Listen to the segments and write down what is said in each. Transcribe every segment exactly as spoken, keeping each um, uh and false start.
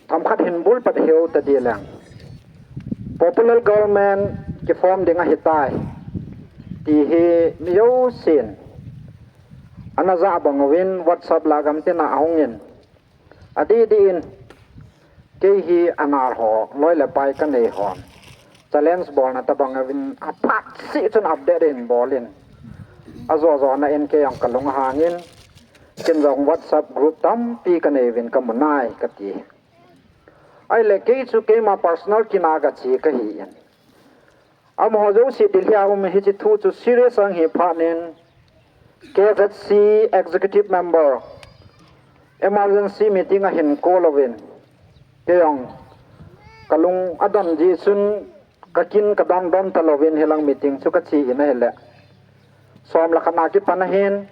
themkhat hin bul pat hiu ta di leng, popular government kiform ding ahitai ti hi mi jousen ana ja bang uvin WhatsApp lah gam tina ahung in, adih dih in, kei hi anal ho, loi le pai kanei hon challenge bolna tabang uvin, aphat seh chun update hin bol in, ajo jo na in kei jong kalung ahang in, ken jong WhatsApp group tampi kanei uvin kamu nai kati. Ahile kei chu keima personal kina kachi kahi in, amaho jouse Delhi a um hiche thu chu serious ahi phat in, K Z C executive member emergency meeting ahin call uvin, kei jong kalung adon jeh chun kakin kadon don talouvin hilang meeting chu kache in ahile, som le khat na kipan ahin,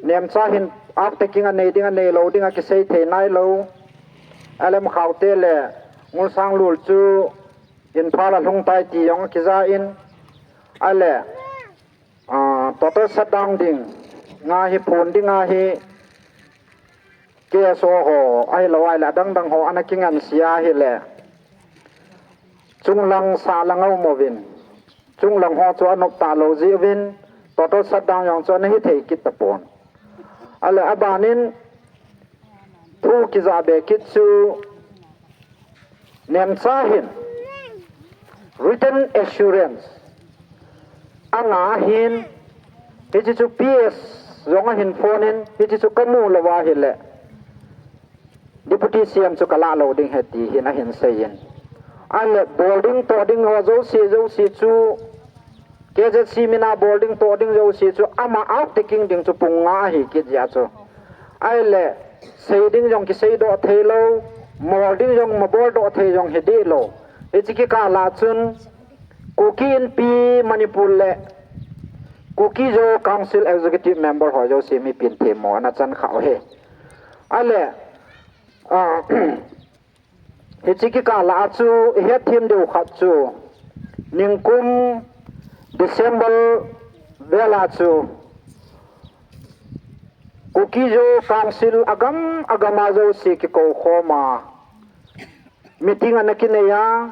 nemcha hin after taking anei ding anei lou ding akisei thei nailou. Alem Khaute le Ngulsanglul chu Imphal a lhung tai ti jong akija in, ahile, ah, total shutdown ding nga hi phun ding ahi, K S O ho ahilou ahile adang dang ho ana kingansea ahile, chunglang sahlang a um uvin, chunglang ho chu anop talou jeh uvin, total shutdown jong chu ana hithei kit tapon. Ahile aban in thu kija be kit chu, nemcha hin written assurance anga hin, hiche chu P S jong ahin phone in, hiche chu kamu louva ahile Deputy C M chu kalah lou ding ahi ti hin ahin sei in. Ahile bol ding toh ding ho jouse jouse chu, K Z C mina bol ding toh ding jouse chu ama after taking ding chu pung nga ahi kit jeh a chu, ahile sei ding jong kiseidoh theilou, mol ding jong mabol doh thei jong hideh lou. Hiche kikah lah chun Kuki Inpi Manipur le Kuki Zo Council Executive Member ho jouse mipin themmo ana chan khah u ahi. Ahile, ah, hiche kikah lah a chu ihet them diu khat chu, ningkum December vel a chu Kuki Zo Council agam agam a jouse kikou khom a meeting ana kinei a,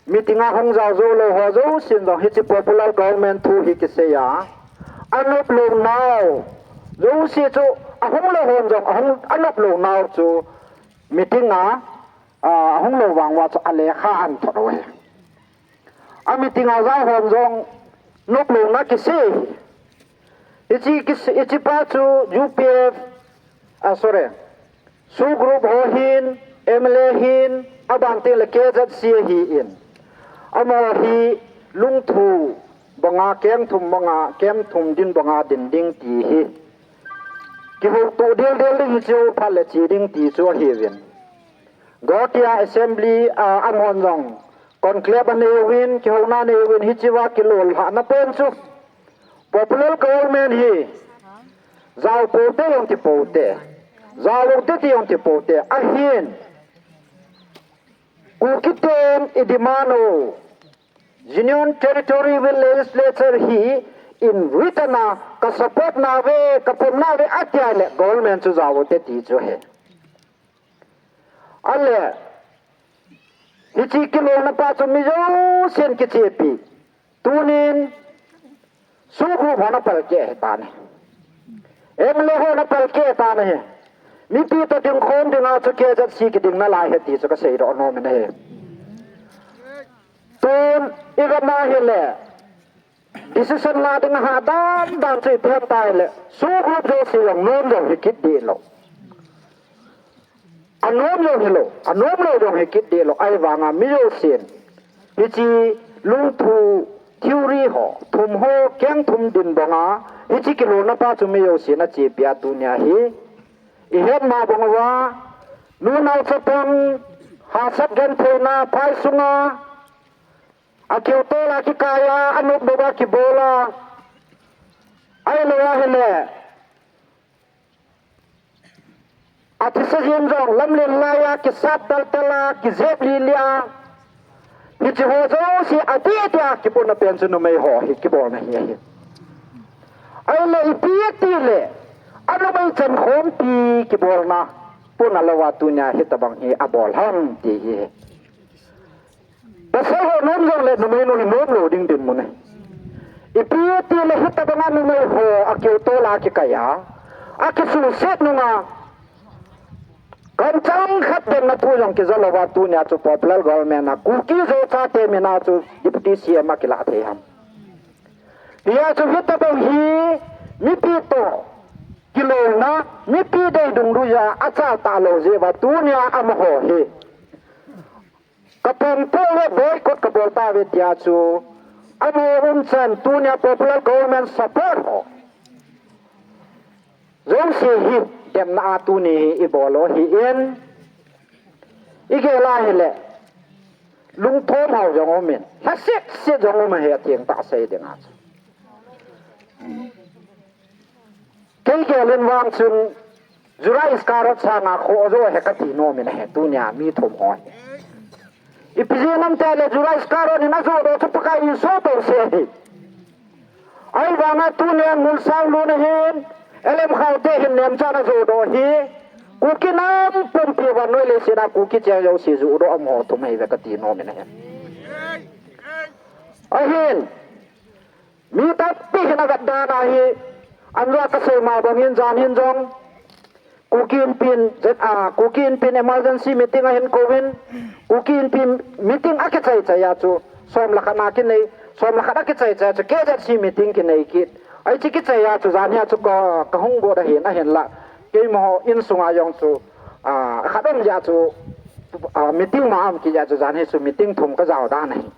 meeting a hung jao jou lou ho jousen jong hiche popular government thu hi kisei a, anop lou nau jouse chu, ahung lou hon jong ahung, anop lou nau chu meeting a, a, ahung lou vang uva chu alekha ahin thot u ahi. A meeting a jao hon jong nop louna kisei. Hiche kis-, hiche pa chu U P F, ah, sorry, SoO group ho hin, M L A hin, aban teng le K Z C ahin, amaho hi lungthim banga, kengthim banga, kengthim din banga din ding ti hi kihoto del del ding hi chu phat le che ding ti chu ahiuvin. Guwahati a assembly, ah, amahon jong conclave anei uvin, kihouna anei uvin, hichea kilolhahna pen chu popular government hi jao pou te jong ti pou te, jao lou te ti jong ti pou te, ahin Kuki ten i demand u Union Territory with Legislature hi in written a ka support nauve, ka pom nauve ati a le government chu jao u te ti chu ahi. Ahile, hiche kilolna pa chu mi jousen kichepi. Tunin, SoO group ho ana palkeh ahitan ahi. M L A ho ana palkeh tan ahi. Mipi toh dingkhom dinga chu K Z C kiding nalai ahi ti chu kaseidoh nom in ahi. Tun, i gam a hile, decision la ding ahahsa dan dan chu ipi ham itile, SoO group jouse jong nom jong hi kit deh lou. Anom jong hilou, anom lou jong hi kit deh lou, ahivanga mi jousen hiche lungthim theory ho, thim ho, kengthim din banga, hiche kilolna pa chu mi jousen achepi a tunia hi. Ihet ma bang uva, nunao chapang, hahsat gentheina, phai sunga, akiu tol a kikai a, anop bou a kibol a, ahilou ahile, athisa jeng jong lamlen lai a, kisat taltal a, kijep lili a, hiche ho jouse adih dih a kibulna pen chu numei ho hi kibolna hi ahi. Ahile ipi atile, anumei chankhompi kibolna. Puna louva tunia hitabang hi abol ham ti hi. Pasal ho nom jongle numei nu hi nom lou ding dinmun ahi. Ipi tile hitabanga numei ho akiu tola kikai a, akisuhset nunga, kamchang khat demna thu jong kija louva tunia chu popular government a Kuki Zo chate mina chu Deputy C M akilah thei ham. Tia chu hitabang hi mipi toh kilouna, mipi dei dungjuiya achal talou jeh uva tunia amaho hi kapang pouve, boycott kabol tauve tia chu amaho umchan tunia popular government support ho jouse hi demna a tuni hi ibol u ahin, igel a hile lungthim hao jong umin, lhaset set jong um ahi, athengtah sei dinga chu. Kei gelin vang chun July Iskarot sanga khoh jo ahi kati nomin ahi, tunia mi thum ho hi. Ipi jeh ham itile July Iskarot in ajoh doh chu Pakai in soh toh se ahi. Ahivanga tunia Ngulsanglun ahin, L M Khaute hin nemchan ajoh doh hi, Kuki nam pumpi vannoi leiset a Kuki cheng jouse joh doh amaho thum ahiuve kati nomin ahi. Ahin, mi tampi hin avetda ahi, anjo kasei ma bangin jan hin jong Kuki Inpin, Z-, ah, Kuki Inpin emergency meeting ahin kouvin, Kuki Inpin meeting akichai chai a chu, som le khat a kinei, som le khat akichai chai a chu, K Z C meeting kinei kit. Ahi chu kichai a chu, jan hi a chu ka, kahung got ahin, ahinla. Keima ho insunga jong chu, ah, khat um jeh a chu, ah, meeting ma um kit jeh a chu, jan hi chu meeting thum kajao dan ahi.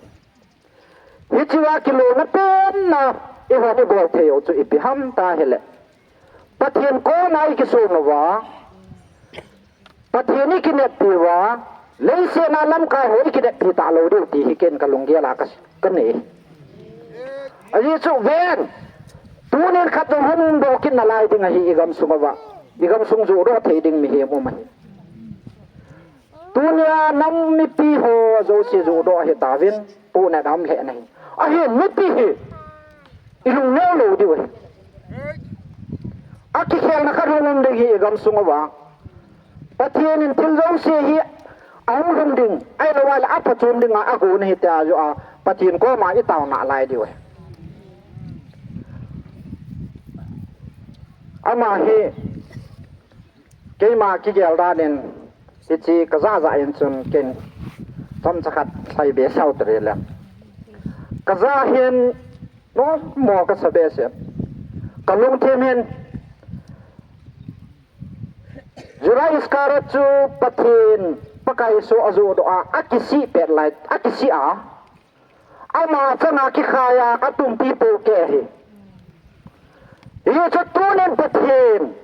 Hichea kilouna penna ihon ibol thei u chu ipi ham tahile, Pathen koma ikisom uva, Pathen ikineppi uva, leiset a lamkai ho ikineppi talou diu ti hi ken kalunggel a ka, kanei. Ajeh chu ven, tunin khat jong hung doh kit nalai ding ahi igamsung uva, igamsung joh doh thei ding mihem um ahi. Tunia nam mipi ho jouse joh doh ahi tauvin, puna dam lheh nahi. Ahin mipi hi ilung neo lou diu ahi. Akikhelna khat hung um ding ahi igamsung uva. Pathen in thil jouse hi ahung lhung ding, ahilouleh aphachom dinga agon ahi tia joh a Pathen koma itao nalai diu ahi. Ama hi keima kigel danin, hiche kajah jah in chun ken chomcha khat lhai be sao tare le. Kajah hin, nommo kasa behseh. Kalungthim hin, July Iskarot chu Pathen, Pakai soh ajoh doh a, akisih pet lai, akisih a, ama changa kikhai a, atumpi pou keh ahi. Hichu tunin Pathen,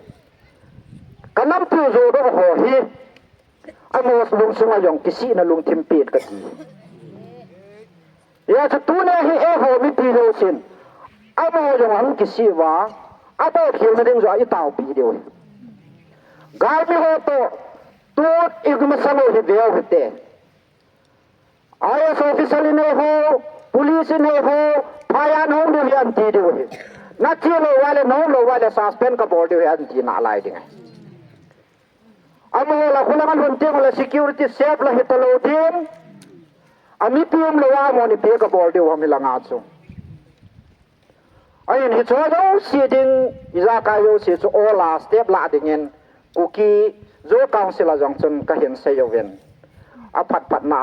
kanampiu joh doh ho hi, amaho lungsunga jong kisihna lungthim pet kati. Hichu tunia hi eiho mipi jousen, amaho jong ahung kisih uva, abohkhelna ding joh a itaopi diu ahi. Galmi ho toh, tut imasang u hi veu hite. I A S official in eiho, police in eiho, phaiya nahung diu ahi ati diu ahi. Nache lou uva le, nahung lou uva le, suspend kabol diu ahi ati nalai ding ahi. Amaho la khulang alhun teng ule security safe la hitalou ding. Amipi umlou a amahon ipi kabol diu ham hilanga chu. Ahin hicheho jouse ding, ijakai jouse chu ola step lah dingin, Kuki Zo Council a jong chun kahin sei uvin. Aphat phatna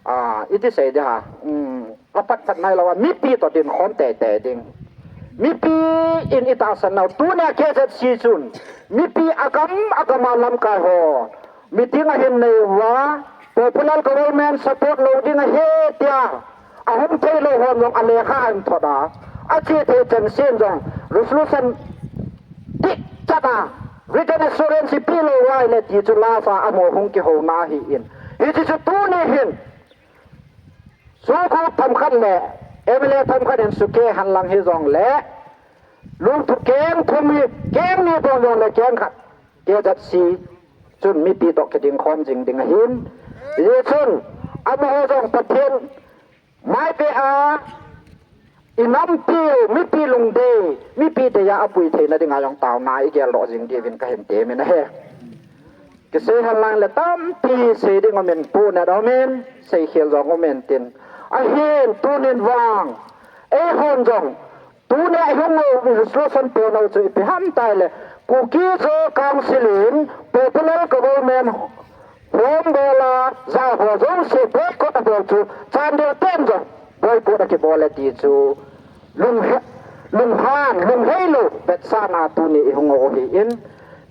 a, a, iti sei ding ham, um, aphat phat nailou a, mipi toh dinkhom teitei ding. Mipi in itahsan nau, tunia K Z C chun, mipi agam agam a lamkai ho meeting ahin nei uva, popular government support lou ding ahi tia ahung theilou hon jong alekha ahin thot a, ache thei chan sen jong resolution dikchat a, written assurance ipi lou uva ahile ti chu lasa amaho hung kihouna ahin. Hiche chu tuni hin, Sokhu themkhat le M L A themkhat in sukeh henlang hijongle, lungthim keng thum hi, keng ni bang jongle keng khat, K Z C chun mipi toh kidingkhom jing ding ahin. Hijeh chun, amaho jong Pathen maipe a, inampiu, mipi lungdei, mipi dei a apui theina dinga jong taona igeldoh jing diuvin kahin temin ahi. Kisei henlang le tampi sei ding umin, pu ne umin, seikhel jong umin tin. Ahin tunin vang, eihon jong, tuni ihung u resolution pon u chu ipi ham tile, Kuki Zo Council in Popular Government hom bola, jaho jouse boycott abol chu, Chandel ten jong boycott akibol e ti chu, lunghe, lunghan, lungheilou vetsahna tuni ihung u ahin,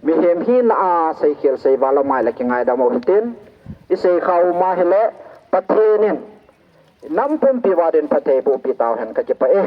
mihem hina a seikhel seival umai le kingaidam u hitin, isei khah u ma hile, Pathen in nam pumpi uva din phatthei bohpi tauhen, kakipah e.